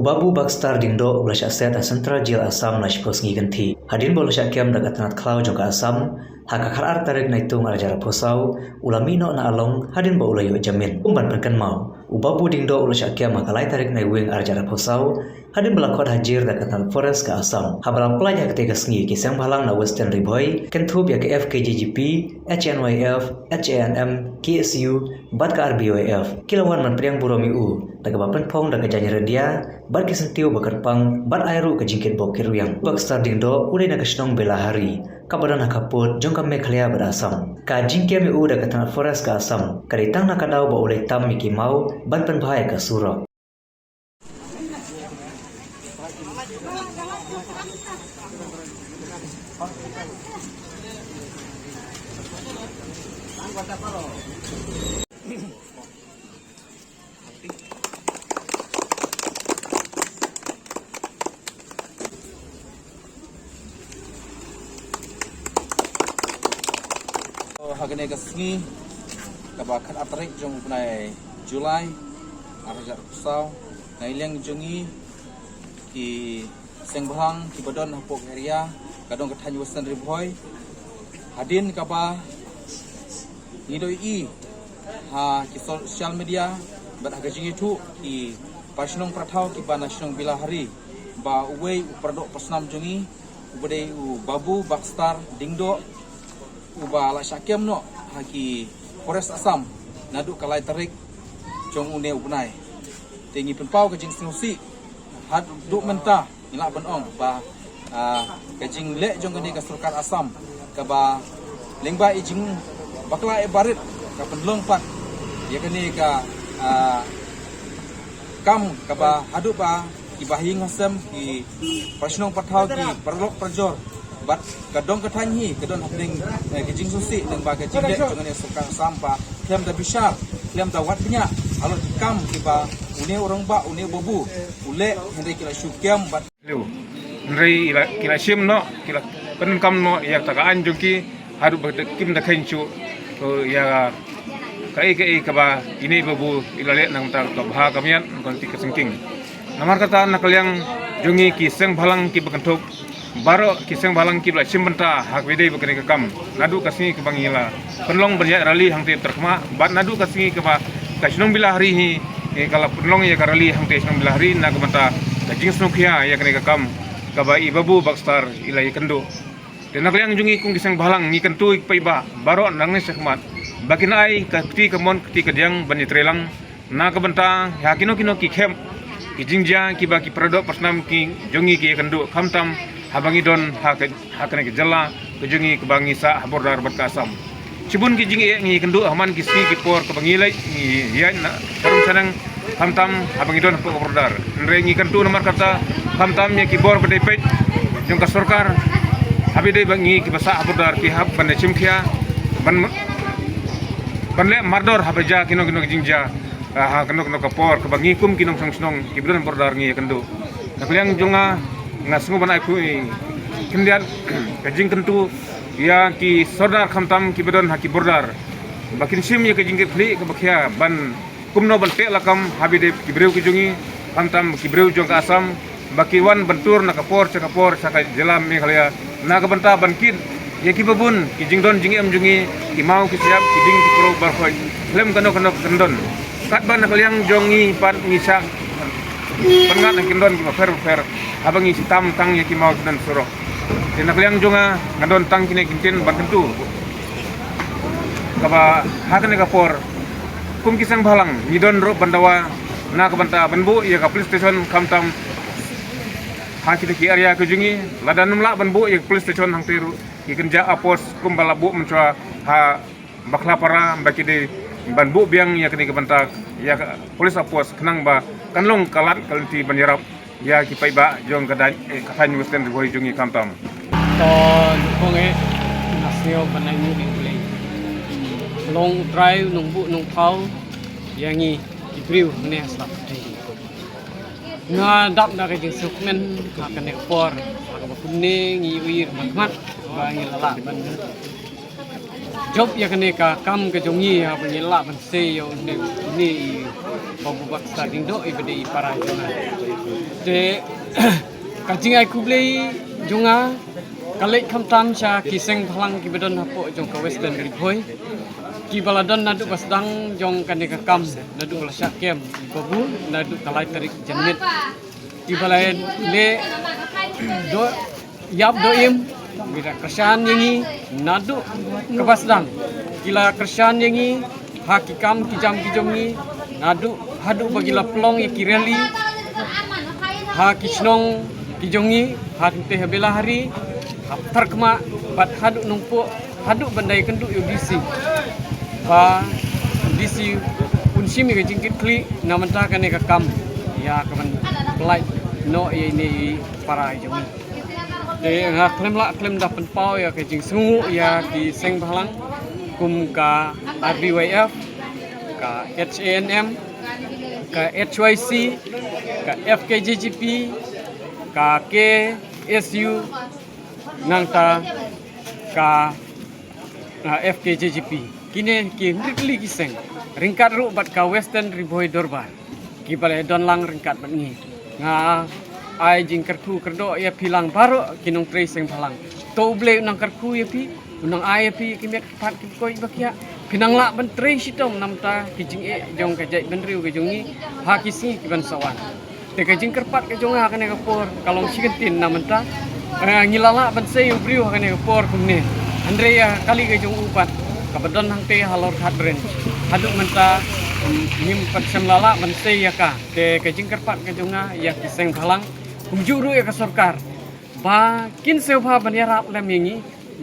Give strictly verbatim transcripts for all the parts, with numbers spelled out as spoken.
Babu Baxter Diengdoh u la shah set ha Central Jail Assam la shiphew sngi kynthih. Hadien ba u la shah kem da ka tnat khlaw jong ka Assam, ha ka khatar tarik Naitung arhajar arphew saw, u la mih noh na Along hadien ba u la ïoh jamin. Kum ban pynkynmaw, u Babu Diengdoh u la shah kem ha ka lai tarik Naiwieng arhajar arphew saw, hadien ba la khot hajir da ka tnat forest ka Assam. Haba la pynlait ha katei ka sngi, ki sengbhalang na Western Ri Bhoi, kynthup ïa ka F K J G P, H N Y F, H A N M, K S U, bad ka R B Y F, ki la wan ban pdiang burom ïa u da kaba pynphong da ka jaiñ ryndia bad ki syntiew ba kyrpang, bad ai ruh ka jingkitbok kitrwiang. Baxter Diengdoh u dei na ka shnong Belahari, kaba don ha khappud jong ka Meghalaya bad Assam. Ka jingkem ïa u da ka tnat forest ka Assam ka dei tang na ka daw ba u leit tam ïa ki maw ban pynbha ïa ka surok. Ha kane ka sngi kaba khatar tarik jong u bnai July arhajar arphew saw, na ka liang jong ngi ki sengbhalang kiba don hapoh ka area ka dong ka thaiñ Western Ri Bhoi, hadien kaba ngi ïohi ha ki social media bad ha ka jingïathuh ki para shnong para thaw kiba na shnong Belahari ba uwei u paradoh parasnam jong ngi uba dei u Babu Baxter Diengdoh uba la shah kem noh ha ki forest Assam naduh ka lai tarik jong une u bnai. Te ngi pynpaw ka jingsngewsih haduh mynta ngi lah ban ong ba, ah, ka jingleh jong kane ka sorkar Assam kaba lyngba i jingbakla i barit ka pynlong pat ïa kane ka, ah, kam kaba haduh ba ki bahaïing hasem, ki para shnong para thaw, ki paralok parajor bad ka dong ka thaiñ hi ka don hapdeng, eh, ka jingsngewsih lyngba ka jingleh jong kane ka sorkar Assam ba khlem da bishar, khlem da wad bniah halor ki kam kiba une u rangbah, une u Babu u leh, hynrei ki la shu kem bad Hynrei i la, ki la shim noh, ki la pyndonkam noh ïa kata ka aiñ jong ki haduh ba kim da kheiñ shuh, eh, ïa kaei kaei kaba ine i Babu i la leh na ka bynta ka bha ka miat, na ka bynta ka syngking. Namar kata na ka liang jong ngi ki sengbhalang kiba kynthup, baroh ki sengbhalang kiba la shim bynta ha kaba ïadei bad kane ka kam, naduh ka sngi kaba ngi la pynlong ban ïaid rally hangtei tyrkhmat bad naduh ka sngi kaba ka shnong Belahari hi, eh, ka la pynlong ïa ka rally hangtei shnong Belahari na ka bynta ka jingsngewkhia ïa kane ka kam kaba i Babu Baxter i la ïakynduh. Te na ka liang jong ngi kum ki sengbhalang ngi kyntu ïa ki paidbah baroh nangne shakhmat ba kin ai ka kti kamon kti kadiang ban ïatreilang na ka bynta ha kino kino ki khep ki jingjia kiba ki paradoh parasnam ki jong ngi ki ïakynduh, khamtam haba ngi don ha ka, ha kane ka jylla ka jong ngi kaba ngi sah ha border bad ka Assam. Shibun ki jingeh ngi ïakynduh ha man ki sngi ki por kaba ngi leit ngi ïaid na sharum shaneng, khamtam haba ngi don hapoh ka border. Hynrei ngi kyntu namar kata, khamtam ïa ki bor ba dei peit jong ka sorkar, haba ïadei bad ngi kiba sah ha border ki hap ban da shim khia ban, ban leh mardor haba jia kino kino ki jingjia, ah, ha kano kano ka por kaba ngi kum ki nongshong shnong kiba don border ngi ïakynduh. Na ka liang jong nga, nga sngew ban ai khublei khyndiat ka jingkyntu ïa ki sordar khamtam kiba don ha ki border ba kin shim ïa ka jingkitkhlieh kaba khia ban kumno ban teh lakam haba ïadei ki briew ki jong ngi, khamtam ki briew jong ka Assam, ba ki wan ban tur na ka por sha ka por sha ka jylla Meghalaya na ka bynta ban kit ïa kiba bun ki jingdon jingem jong ngi, ki maw ki siap, ki dieng ki pyrthei baroh khlem kano kano ka kyndon. Katba na ka liang jong ngi pat ngi shah pynngat na ki kyndon kiba pher bapher haba ngi tam tang ïa ki maw ki don surok. Te na ka liang jong nga nga don tang kine ki ktien ban kyntu kaba ha kane ka por kum ki sengbhalang ngi don ruh ban dawa na ka bynta ban buh ïa ka police station, khamtam ha kita ki area ka jong ngi, lada ym lah ban buh ïa ka police station hangtei ruh ki kynja outpost kumba la buh mynshuwa ha Bakhlapara, ba ki dei ban buh biang ïa kane ka bynta ïa ka police outpost khnang ba kan long ka lad ka lynti ban ïarap ïa ki paidbah jong ka dai, eh, ka thaiñ Western Ri Bhoi jong ngi khamtam. To nyngkong eh nga sngew ban ai nguh ïa U Blei. Long U Trai u nongbuh nongthaw ïa ngi ki briew hangne ha sla pyrthei. Nga dap da ka jingsngewkmen ha kane ka por ha kaba kumne ngi ïohi ha khmat ba ngi la lah ban jop ïa kane ka kam ka jong ngi ha ba ngi la lah ban sei ïa une, une i Babu Baxter Diengdoh i ba dei i para jong nga. Te ka jingai khublei jong nga ka leit khamtam sha ki seng bhalang kiba don hapoh jong ka Western Ri Bhoi, kiba la don naduh ba sdang jong kane ka kam, naduh ba la shah kem i Babu, naduh ka lai tarik Janmiet, kiba la leh do ïap do im, ki la kyrshan ïa ngi naduh kaba sdang, ki la kyrshan ïa ngi ha ki kam ki jam ki jong ngi, naduh haduh ba ki la pynlong ïa ki rally ha ki shnong ki jong ngi, ha Tympe, ha Belahari, ha Tharkhmah, bad haduh Nongpoh, haduh ban da ïakynduh ïa u DC, ba u DC un shim ïa ka jingkitkhlieh na bynta kane ka kam, ïa ka ban pynlait noh ïa ine i para i jong ngi. Te nga khlem lah khlem da pynpaw ïa ka jingsngewnguh ïa ki seng bhalang kum ka RBYF, ka HANM, ka HYC, ka FKJGP, ka KSU, nangta ka, ah, FKJGP. Kine ki hynriew tylli ki seng, ryngkat ruh bad ka Western Ri Bhoi Dorbar, kiba la don lang ryngkat bad ngi. Nga ai jingkyrkhu kyrdoh ïa phi lang baroh ki nongtrei seng bhalang. To U Blei u nang kyrkhu ïa phi, u nang ai ïa phi ki met ki phad ki koit ba khiah, phin nang lah ban trei shitom na bynta ki jingeh jong ka jaitbynriew ka jong ngi ha ki sngi ki ban sa wan. Te ka jingkyrpad ka jong nga ha kane ka por ka long shi kyntien na mynta. Eh, ngi la lah ban sei ïa u briew ha kane ka por kumne, hynrei ïa ka kali ka jong u pat kaba don hangtei halor Khat Range haduh mynta, um, ngim pat shym la lah ban sei ïa ka. Te ka jingkyrpad ka jong nga ïa ki seng bhalang, kumjuh ruh ïa ka sorkar, ba kin sngewbha ban ïarap lem ïa ngi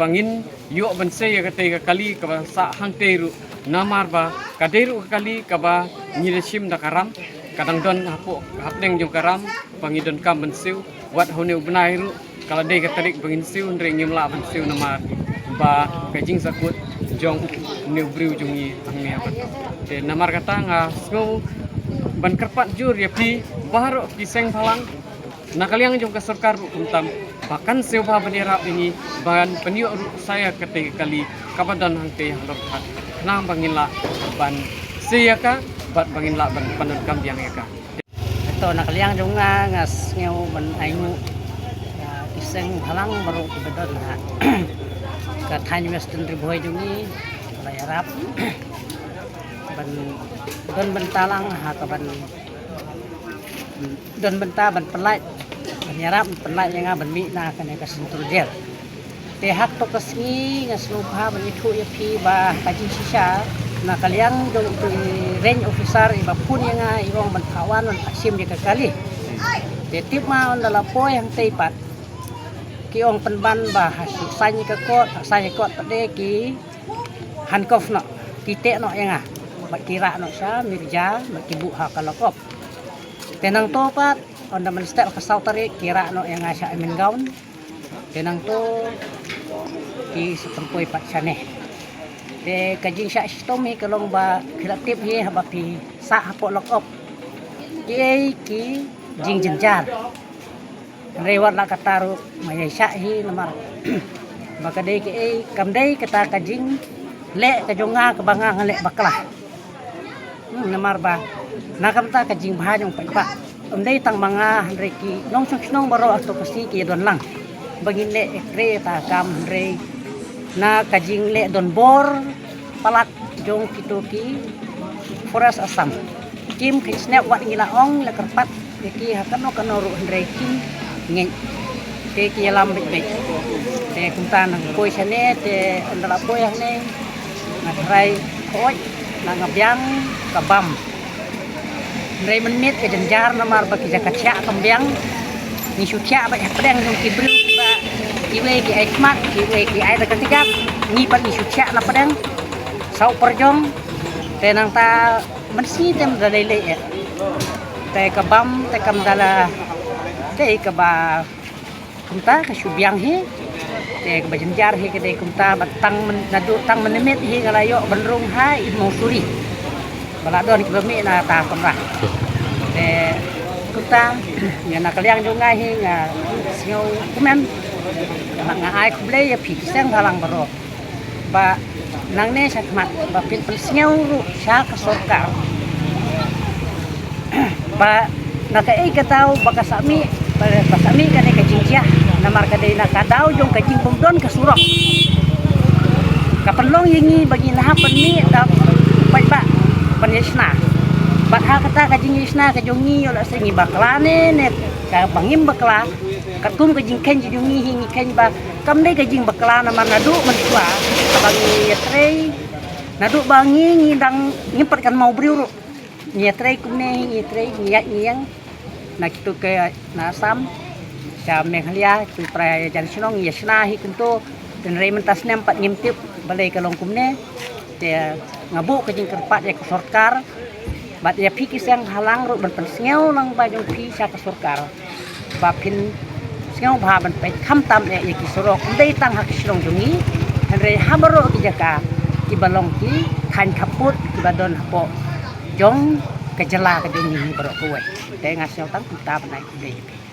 ba ngin ïoh ban sei ïa katei ka kali kaba sah hangtei ruh, namar ba ka dei ruh ka kali kaba ngi la shim da ka ram, ka dang don hapoh hapdeng jong ka ram ba ngi donkam ban siew. Wat ha une u bnai ruh ka la dei ka tarik ba ngin siew, hynrei ngim lah ban siew namar ba ka jingsakut jong une u briew jong ngi hangne ha Patong. Te namar kata nga sngew ban kyrpad jur ïa phi baroh ki seng bhalang, na ka liang jong ka sorkar ruh kumtam, ba kan sngewbha ban ïarap ïa ngi ban pynïoh ruh sa ïa katei ka kali kaba don hangtei halor Khat, khnang ba ngin lah ban sei ïa ka bad ba ngin lah ban pyndonkam biang ïa ka. To na ka liang jong nga, nga sngew ban ainguh ïa ki seng bhalang baroh kiba don ha ka thaiñ Western Ri Bhoi jong ngi, ba la ïarap ban don bynta lang ha ka ban don bynta ban pynlait, ban ïarap ban pynlait ïa nga ban mih na kane ka Central Jail. Te ha kato ka sngi nga sngewbha ban ïathuh ïa phi ba ka jingshisha na ka liang jong uto i range officer iba phone ïa nga, i ong ban phah wan ban phah shim ïa ka kali. Te tip ma ynda la poi hangtei pat ki ong pynban ba ha shu sign ïa ka court, ha sign ïa ka court pat de ki handcuff noh, ki teh noh ïa nga, bad ki rah noh sha Mirja, bad ki buh ha ka lock up. Te nangto pat ynda mynstep ka saw tarik ki rah noh ïa nga sha Amengaon. Te nangto ki sa pynpoi pat shane. Te ka jingshah shitom hi ka long ba phi la tip hi haba phi sah hapoh lock up, kiei ki jingjynjar. Hynrei wat la katta ruh nga ïai shah hi namar ba ka dei kaei, kam dei kata ka jingleh ka jong nga kaba nga nga leh bakla. Hmm, namar ba na ka bynta ka jingbha jong u paidbah, ym dei tang ma nga hynrei ki nongshong shnong baroh ha kato ka sngi ki ïadon lang ba ngin leh ïakren ïa kata ka kam, hynrei na ka jingleh donbor palat jong kito ki Forest Assam, kim kheiñ sniap wat ngi la ong, la kyrpad ïa ki ha kano kano ruh hynrei kim ngeit. Te ki ïalam beit beit. Te kumta nang poi shane, te ynda la poi hangne nga tharai, hooid, na nga biang ka bam. Hynrei mynmiet ka jynjar namar ba ki jaka thiah kam biang. Ngi shu thiah beit hapdeng jong ki briew kiba, kiwei ki ai khmat, kiwei ki ai da ka kjat. Ngi pat ngi shu thiah na pdeng, saw pyrjong. Te nangta mynsiem te ym da lei lei eh. Te ka bam te kam da la dei kaba kumta, ka shu biang hi. Te kaba jynjar hi ka dei kumta, ba tang myn-, naduh tang mynmiet hi nga la ïoh ban rung ha i mawsuri ba la don kiba mih na kata ka kamra. Te kumta, ïa na ka liang jong nga hi nga sngewkmen, nga ai khublei ïa phi ki seng bhalang baroh. Ba nangne shakhmat ba phin pynsngew ruh sha ka sorkar ba Na kaei ka daw ba ka sah mih, ba, ba sah mih kane ka jingjia, namar ka dei na ka daw jong ka jingbymdon ka surok. Ka pynlong ïa ngi ba ngi nahap ban mih da paidbah ban ïa shna. Bad ha kata ka jingïa shna ka jong ngi, ïoh lehse ngi bakla ne, ne kaba ngim bakla, katkum ka jingkheiñ jong ngi hi ngi kheiñ ba kam dei ka jingbakla, namar naduh mynshuwa ba ngi ïatrei, naduh ba ngi, ngi dang ngim pat kynmaw briew ruh. Ngi ïatrei kumne, ngi ïatrei, ngi ïaid ngi ïeng na kitu ke, na Assam, sha Meghalaya, kitu para jan shnong, ngi ïa shna hi kumto. Hynrei mynta snem pat ngim tip balei ka long kumne. Te nga buh ka jingkyrpad ïa ka sorkar bad ïa phi ki seng bhalang ruh ban pynsngew lang ba jong phi sha ka sorkar ba phin sngewbha ban peit khamtam eh ïa ki surok, ym dei tang ha ki shnong jong ngi, hynrei ha baroh ki jaka kiba long ki thaiñ khappud kiba don hapoh jong ka jylla ka jong ngi hi baroh kawei. Te nga sngew tang kumta ban ai khublei ïa phi.